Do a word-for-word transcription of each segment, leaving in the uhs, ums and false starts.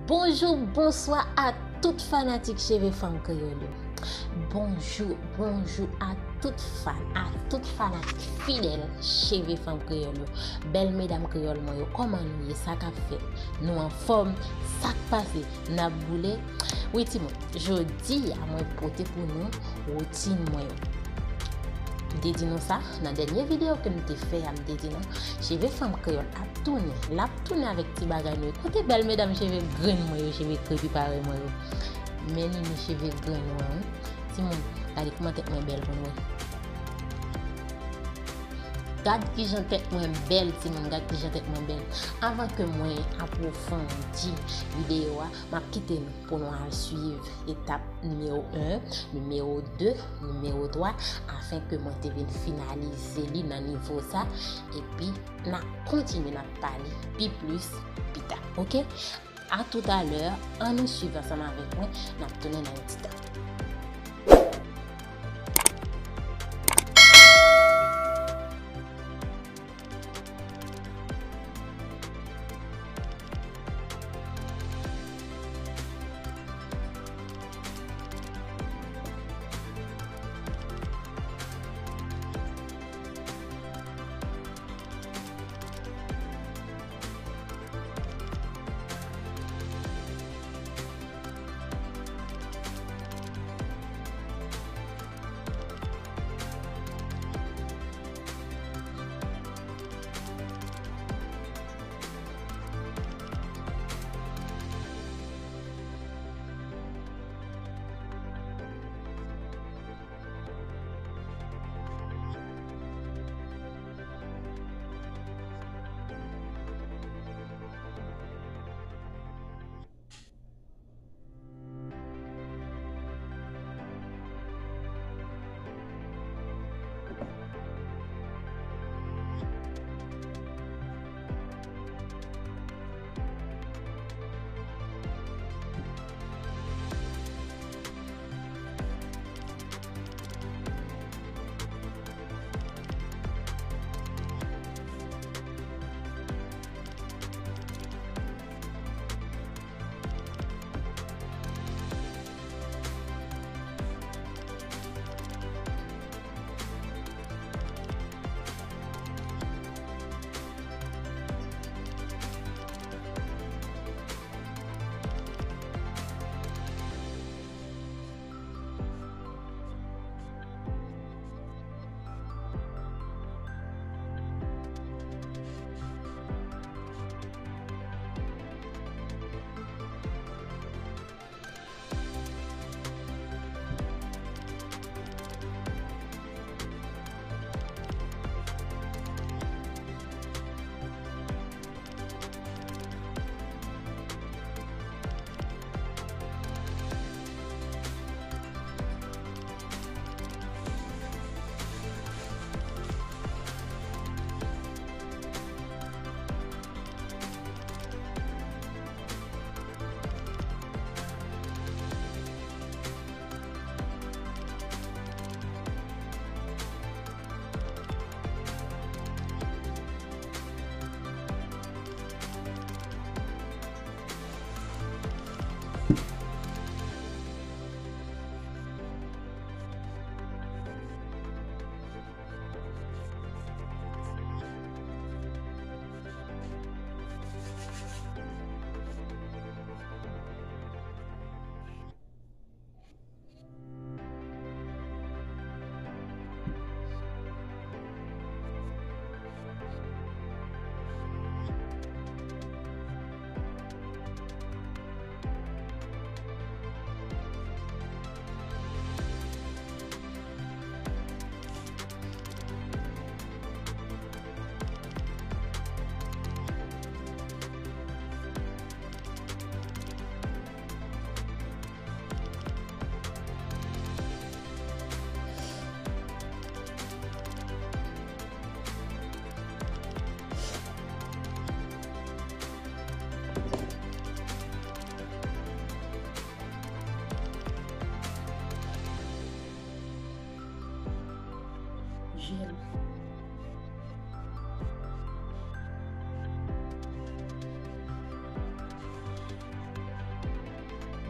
Bonjou, bonswa a tout fanatik Cheve Fanm Kreyòl yo. Bonjou, bonjou a tout fan, a tout fanatik fidèl Cheve Fanm Kreyòl yo. Bèl medam kreyòl mwen yo, kòman nou ye? Sa k ap fèt? Nou anfòm? Sa k pase? N ap boule? Wi, timoun, jodi a, mwen pote pou nou woutin mwen yo. M te di nou sa, nan dènye videyo ke m te fè a, m te di nou, Cheve Fanm Kreyòl ap tounen. L ap tounen avèk ti bagay nou yo. Kote bèl medam cheve grenn mwen yo, cheve krepi parèy mwen yo? Men Nini cheve grenn mwen, wi. Timoun, gade kòman tèt mwen bèl pou nou wè. Gad kijan tèt mwen bèl, timoun, gad kijan tèt mwen bèl. Anvan ke mwen apwofondi videyo a, m ap kite nou pou nou al swiv etap nimewo en, nimewo de, nimewo twa, afen ke mwen te vin finalize li nan nivo sa, epi n ap kontinye, n ap pale pi plis pita, oke? A toutalè, ann nou swiv ansanm avèk mwen, n ap tounen nan yon ti tan.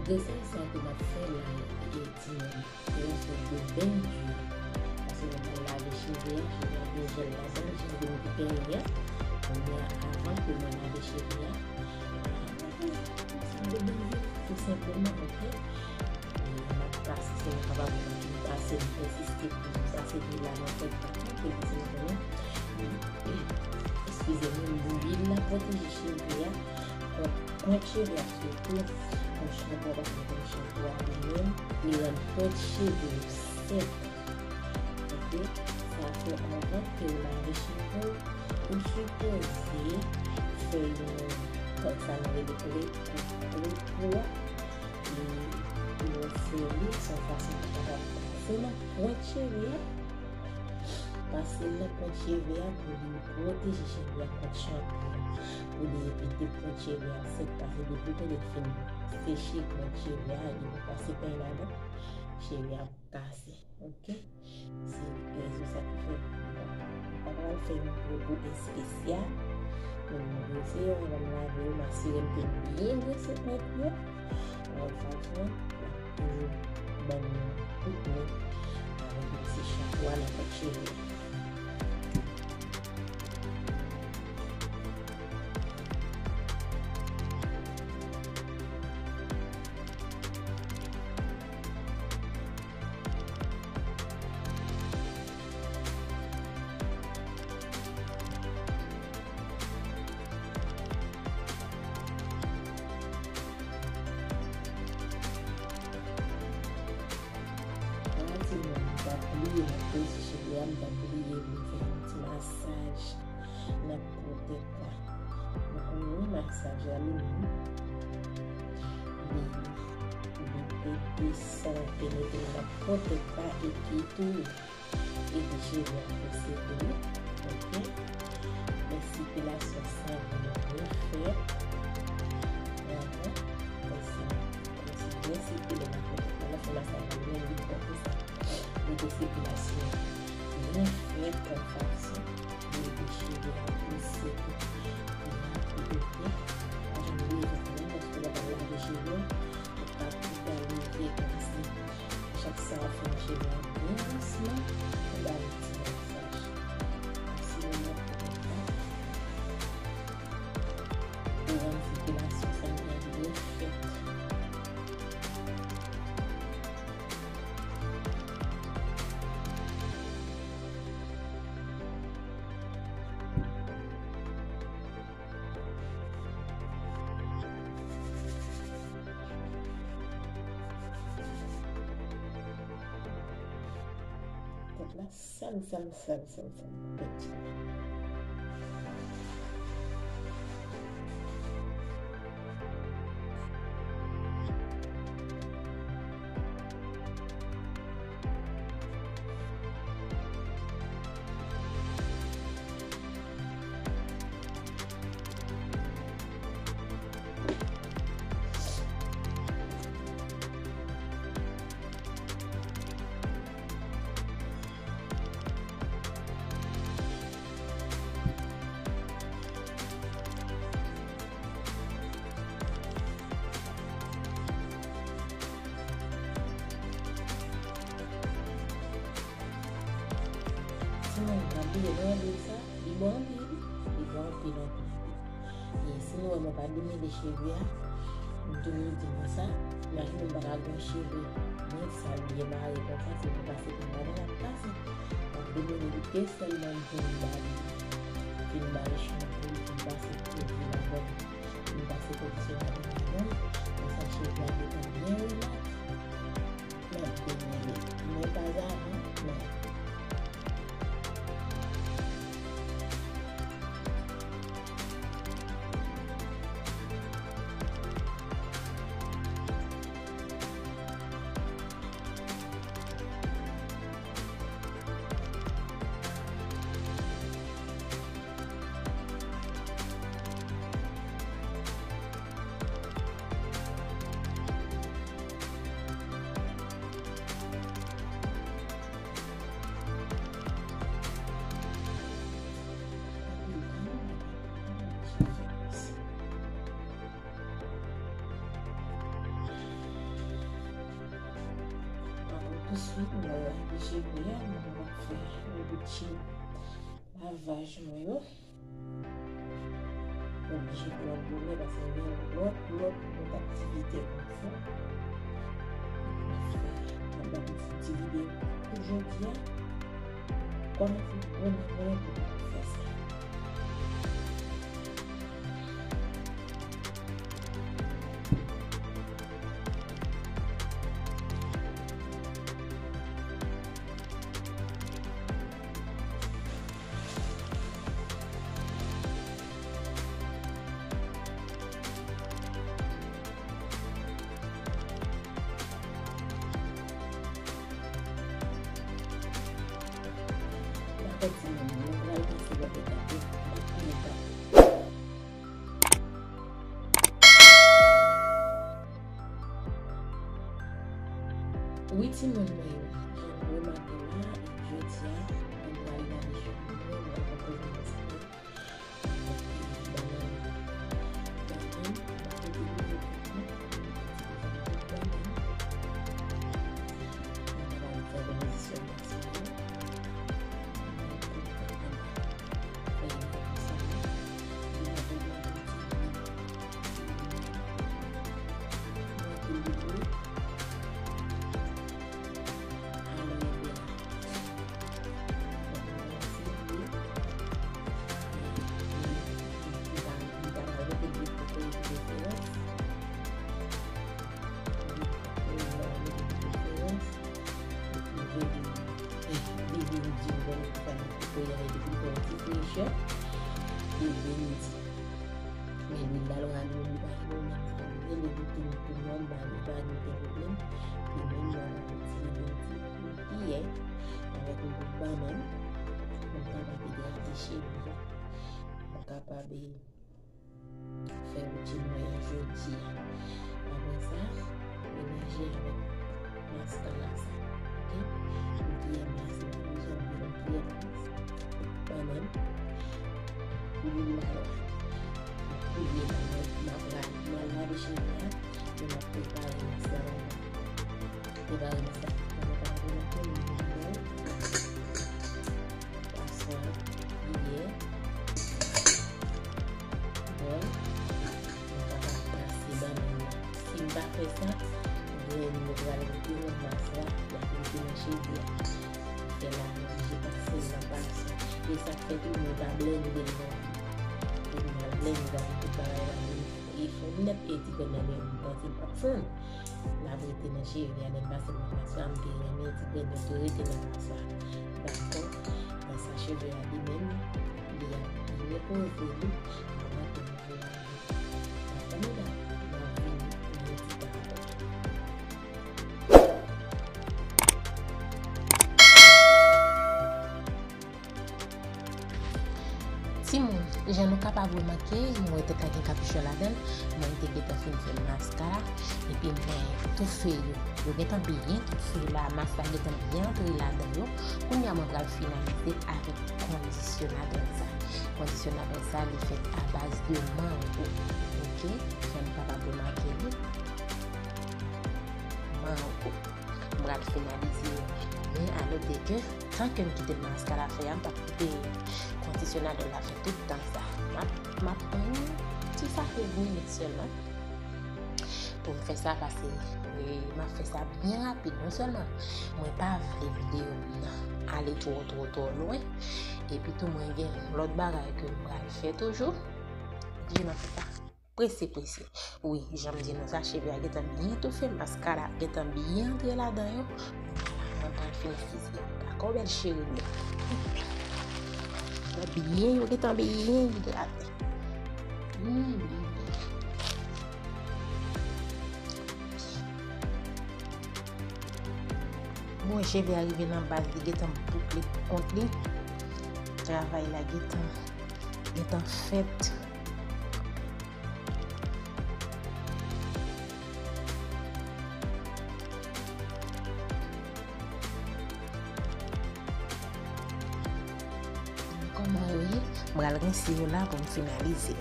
Desen sa ke m ap fè la, e, timoun, se yon sòt de beny diri. Paske lè m pral lave cheve a, cheve a gen jèl ladan l, cheve m te penyen an. Kounye a, avan ke mwen lave cheve a, m ap fè yon sòt de beny diri, tou senpleman, oke? E m ap pase, si nou kapab wè m ap pase, m pèsiste pou m pase diri la nan tèt pa m, pou l di m konnen. Eskize m, lwil la pwoteje cheve a kont pwent cheve a sitou, kont chanpou a, paske kont chanpou a li menm, li rann pwent cheve yo sèk. Oke? Sa fè anvan ke w lave cheve w, ou sipoze fè yon, sa nou rele repo, repo a, e pou w fè li, se yon fason pou w kapab pase nan pwent cheve a, pase nan pwent cheve a pou li pwoteje cheve a kont chanpou, pou li evite pwent cheve a sèk, paske depi w tande l fin seche pwent cheve a, li pase pen ladan, cheve a kase, oke? Se rezon sa ki fè m pa, m pa pral fè yon repo espesyal, men m brose yo, anvan m lave yo, m asire m ke m byen brose pwent yo, yon fason pou ban nou tout men avèk yon ti chanpou a nan pwent cheve. Ala timoun, m t ap bliye, m ap prese cheve a, m t ap bliye pou m fè yon ti masaj nan po tèt la. Nou konnen wi, masaj la li menm, li, li ede san penetre nan po tèt la e ki tou ede cheve a pouse tou, oke? Men sikilasyon san yo byen fèt. Ahan. Men si, men si byen sikile nan po tèt la, lè w fè masaj la byen vit konsa, ede sikilasyon byen fèt yon fason pou ede cheve a pouse tou. Epi, oke? Pa janm bliye sa menm, paske lè w ap lave cheve w, ou ka tou ka leve kòmsi. Chak sa w ap fè nan cheve a byen dousman, ou ba li ti masaj. Yon ti moman pou kontan. Pou rann sikilasyon san yo byen fèt. Tèt la sal, sal, sal, sal, sal. Tèt. Timoun, pa bliye, nou wè lwil sa, li bon anpil, li bon anpil, anpil, anpil. E si nou wè mwen pa demele cheve a, m toujou di nou sa, imajine m pa ka gen cheve nèt, sa l byen mare konsa, se pou pase pou m pa nan l ap pase. M ap demele li ke sèlman m fin ba li, fin ba li chanpou, m fin pase pwodui ladan l, m fin pase kondisyonè ladan l, konsa cheve a gentan byen rilaks. M ap demele, men pa avan, men. Answit, m pral lave cheve a, m pral fè yon ti lavaj mwen yo. Mwen oblije pran bonè paske m gen lòt, lòt, lòt aktivite pou m fè. Mwen fè, mwen ba nou fè ti videyo pou jodi a. Kòman pou bonè mwen pou m fè sa. Dakò, timoun, nou pral pase lòt etap yo. N ap fini pa. Wi, timoun mwen yo, jan nou remake la, jodi a, nou pral lave cheve nou, nou pral konpoze yon ti pè. Men lwil la, lwa lwil li pa gen pwoblèm, sa vle di lè nou te met pou mòn, ba nou pa gen okenn pwoblèm. Li menm, lwa la, ti lwil ti kiyè avèk yon bout bannann pou m kapab idrate cheve a. Mwen kapab fè woutin mwen an jodi a. Apre sa, melanje avèk maskara sa. Oke? Yon kiyè mas, mwen bezwen yon kiyè mas. Bannann. Lwil la la. Kounye a, mwen, mwen pral, mwen lave cheve a, epi m ap prepare maskara. Prepare maskara. Mwen prepare maskara. Paswa, kiyè, bòl, mwen kapab pase bannann nan. Si m pa fè sa, grenn yo pral rete nan mas la, y ap rete nan cheve a. Fè la, mwen oblije pase l nan paswa. E sa k fè tou, mwen pa blende l non. Depi m al blende, sa vle tout bagay la vin e fonn nèt, e ti grenn nan men m panse l p ap fonn. L ap rete nan cheve a, lè m pase l nan paswa, m te renmen ti grenn yo te rete nan paswa. Dakò? Konsa cheve a li menm, li ap byen poze li, avan ke m voye al. Dakò, medam? M ap vini nan yon ti tan apre. Timoun, jan nou kapab remake, nou wè tèt la gen kapichon ladan l, mwen te gentan fin fè maskara, epi mwen toufe yo. Yo gentan byen toufe la, mas la gentan byen antre ladan yo. Kounye a mwen pral finalize avèk kondisyonadè sa. Kondisyonadè sa, li fèt a baz de mango. Oke? Jan nou kapab remake li. Mango. M pral finalize yo. Men a note ke, tan ke m kite maskara fè a, m p ap kite kondisyonadè la fè tout tan sa. M ap, m ap pran yon ti sachet minit sèlman pou m fè sa, paske, e, m ap fè sa byen rapid. Non sèlman mwen pa vle videyo m nan ale twò, twò, twò lwen, epi tou mwen gen lòt bagay ke m pral fè toujou, oblije m ap fè sa prese, prese. Wi, jan m di nou sa, cheve a gentan byen toufe, maskara gentan byen antre ladan yo. Mwen pral finalize. Dakò, bèl cheri m yo? Yo byen, yo gentan byen idrate. Hmm. Bon, cheve a rive nan baz, li gentan boukle pou kont li. Travay la gentan, gentan fèt. Kòman yo ye? M pral rense yo la pou m finalize.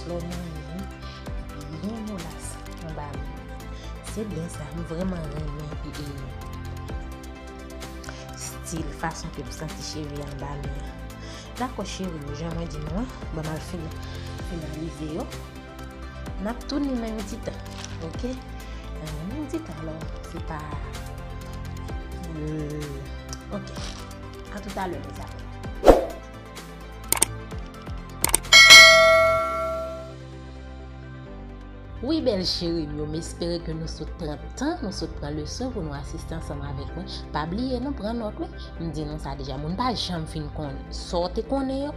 Lè nou wi, byen molas anba men. Se byen sa, m vrèman renmen e, e, stil, fason ke m santi cheve anba men an. Dakò cheri m, jan mwen di nou an, ban m al fin, finalize yo. N ap tounen nan yon ti tan, oke? Nan yon ti tan, alò, se pa, euh, oke. A toutalè, mezanmi. Wi, bèl cheri m yo, m espere ke nou sot pran tan, nou sot pran leson pou nou asiste ansanm avèk mwen. Pa bliye non, pran nòt wi. M di nou sa deja, moun pa janm fin konnen. Sa w te konnen yo,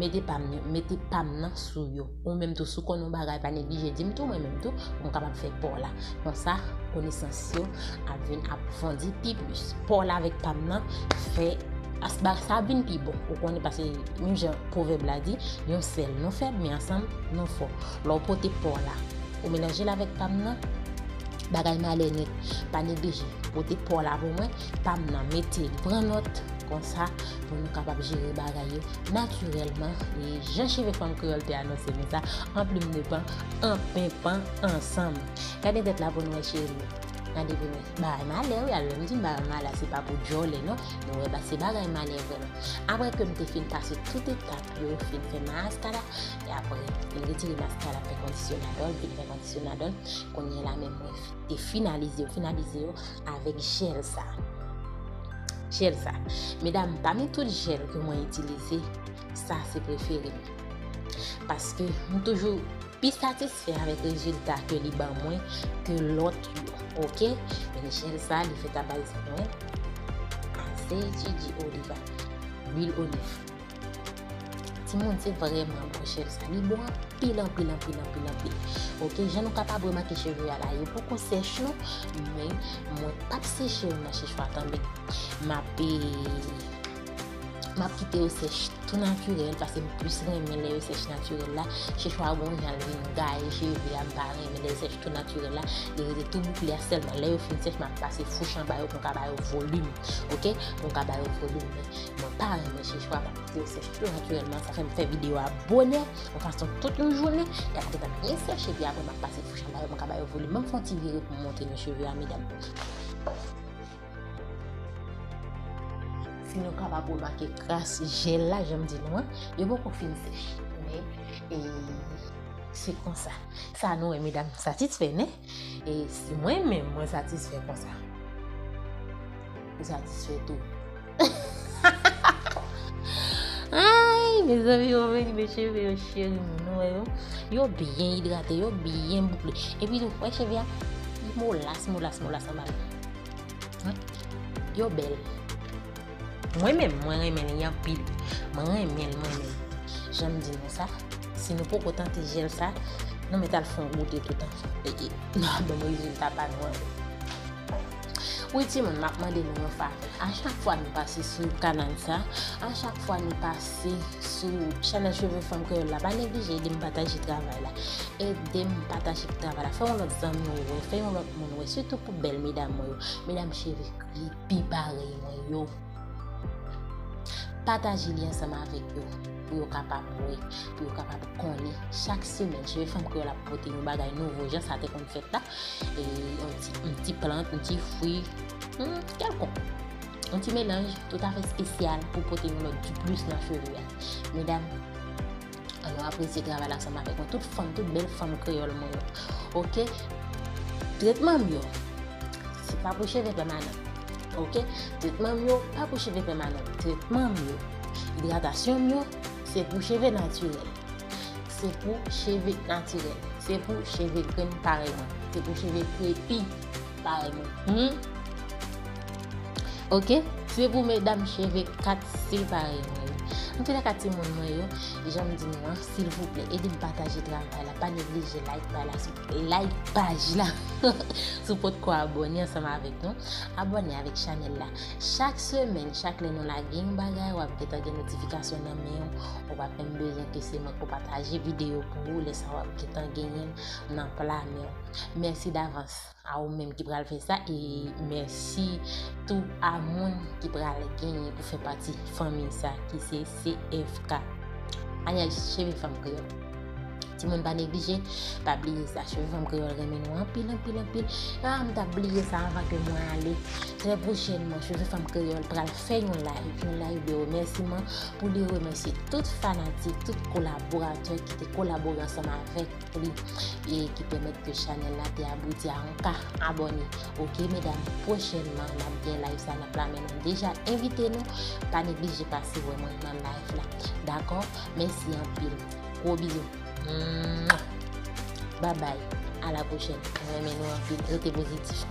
mete pa m, mete pa m nan sou yo. Ou menm tou, si w konnen yon bagay, pa neglije di m tou, mwen menm tou, pou m kapab fè pa w la. Konsa, konesans yo ap vin apwofondi pi plis. Pa w la avèk pa m nan, fè as-, ba-, sa ap vin pi bon. Ou konnen, paske menm jan pwovèb la di, yon sèl nou fèb, men ansanm nou fò. Lè w pote pa w la, ou melanje l avèk pa m nan, bagay malè nèt. Pa neglije, pote pa w la pou mwen, pa m nan, mete l, pran nòt, konsa, pou nou kapab jere bagay yo natirèlman, e jan Cheve Fanm Kreyòl te anonse nou sa, an plim de pan, an penpan ansanm. Gade tèt la pou nou wè, cheri m. Gade pou nou wè. Bagay malè, wi, al lè m di m bagay malè, se pa pou djòlè, non. Nou wè, ba, se bagay malè vrèman. Apre ke m te fin pase tout etap yo, fin fè maskara, e apre, fin retire maskara, fè kondisyonadò, fin fè kondisyonadò, kounye a la menm mwen te finalize yo, finalize yo avèk jèl sa. Jèl sa. Medam, pami tout jèl ke mwen itilize, sa se prefere m. Paske m toujou pi satisfè avèk rezilta ke li ban mwen ke lòt yo, oke? Men jèl sa, li fèt a baz mwen, a seyiti di oliva, lwil oliv. Timoun, se vrèman bon jèl sa. Li bon anpil, anpil, anpil, anpil, anpil. Oke, jan nou kapab remake cheve a la, yo poko sèch non, men mwen p ap seche yo nan sechwa, tande. M ap, e, m ap kite yo sèch tou natirèl, paske m plis renmen lè yo sèch natirèl la. Sechwa gon jan l vin gaye cheve a, m pa renmen lè l sèch tou natirèl la. Li rete tou boukle a sèlman. Lè yo fin sèch, m ap pase fouch anba yo pou m ka ba yo volim. Oke? Pou m ka ba yo volim. Men mwen pa renmen sechwa, m ap kite yo sèch tou natirèlman. Sa fè m fè videyo a bonè, yon fason tout yon jounen, y ap gentan byen sèch, epi apre m ap pase fouch anba yo, m ka ba yo volim. Ban m fè yon ti vire pou m montre nou cheve a, medam. Si nou kapab remake kras jèl la, jan m di nou an, yo poko fin sèch. Men, e, se konsa. Sa nou wè, medam, satisfè, nen? E si mwen menm, mwen satisfè konsa. Ou satisfè tou. Ay, mezanmi, yo vini, men cheve yo cheri m, nou wè yo. Yo byen idrate, yo byen boukle. Epi tou, wè cheve a, li molas, molas, molas anba l. Wi. Yo bèl. Mwen menm, mwen renmen li anpil. Mwen renmen l, mwen menm. Jan m di nou sa, si nou poko tante jèl sa, nou mèt al fè yon goute tout ansanm. E, e, n a ban m rezilta pa nou an. Wi, timoun, m ap mande nou yon favè. A chak fwa nou pase sou kanal sa, a chak fwa nou pase sou chanèl Cheve Fanm Kreyòl la, pa neglije ede m pataje travay la. Ede m pataje travay la. Fè yon lòt zanmi w wè, fè yon lòt moun wè, sitou pou bèl medam mwen yo. Medam cheve gri, pi parèy mwen yo. Pataje li ansanm avèk yo, pou yo kapab wè, pou yo kapab konnen. Chak semèn, Cheve Fanm Kreyòl ap pote yon bagay nouvo, jan sa te konn fèt la. E, yon ti, yon ti plant, yon ti fwi, hmm, kèlkonk. Yon ti melanj toutafè espesyal pou pote yon lòt diplis nan cheve a. Medam, ann nou apresye travay la ansanm avèk mwen. Tout fanm, tout bèl fanm kreyòl mwen yo. Oke? Tretman m yo, se pa pou cheve pèmanan. Oke? Tretman m yo, pa pou cheve pèmanan. Tretman m yo, idratasyon m yo, se pou cheve natirèl. Se pou cheve natirèl. Se pou cheve grenn parèy mwen. Se pou cheve krepi parèy mwen. Hmm? Oke? Se pou medam cheve kat se parèy mwen yo. Antoulèka, timoun mwen yo, jan m di nou an, silvouplè, ede m pataje travay la. Pa neglije like paj la, sou, like paj la. Si w potko abòne ansanm avèk nou, abòne avèk chanèl la. Chak semèn, chak lè nou lage yon bagay, w ap gentan gen notifikasyon nan men w. Ou p ap menm bezwen ke se mwen k pataje videyo pou ou, lè sa w ap gentan genyen l nan pla men w. Mèsi davans a ou menm ki pral fè sa, e mèsi tou a moun ki pral genyen pou fè pati fanmi sa ki se C F K. Anyèl Cheve Fanm Kreyòl. Timoun, pa neglije, pa bliye sa. Cheve Fanm Kreyòl renmen nou anpil, anpil, anpil. Ah, m t ap bliye sa anvan ke mwen ale. Trè pwochènman, Cheve Fanm Kreyòl pral fè yon live, yon live de remèsiman pou li remèsye tout fanatik, tout kolaboratè ki te kolabore ansanm avèk li e ki pèmèt ke chanèl la te abouti a yon ka abòne. Oke, medam, pwochènman, n ap gen live sa n ap la, men nou deja envite nou. Pa neglije pase wè mwen nan live la. Dakò? Mèsi anpil. Gwo bizou. Mwah. Babay. A la pwochèn. Mwen renmen nou anpil. Rete pozitif.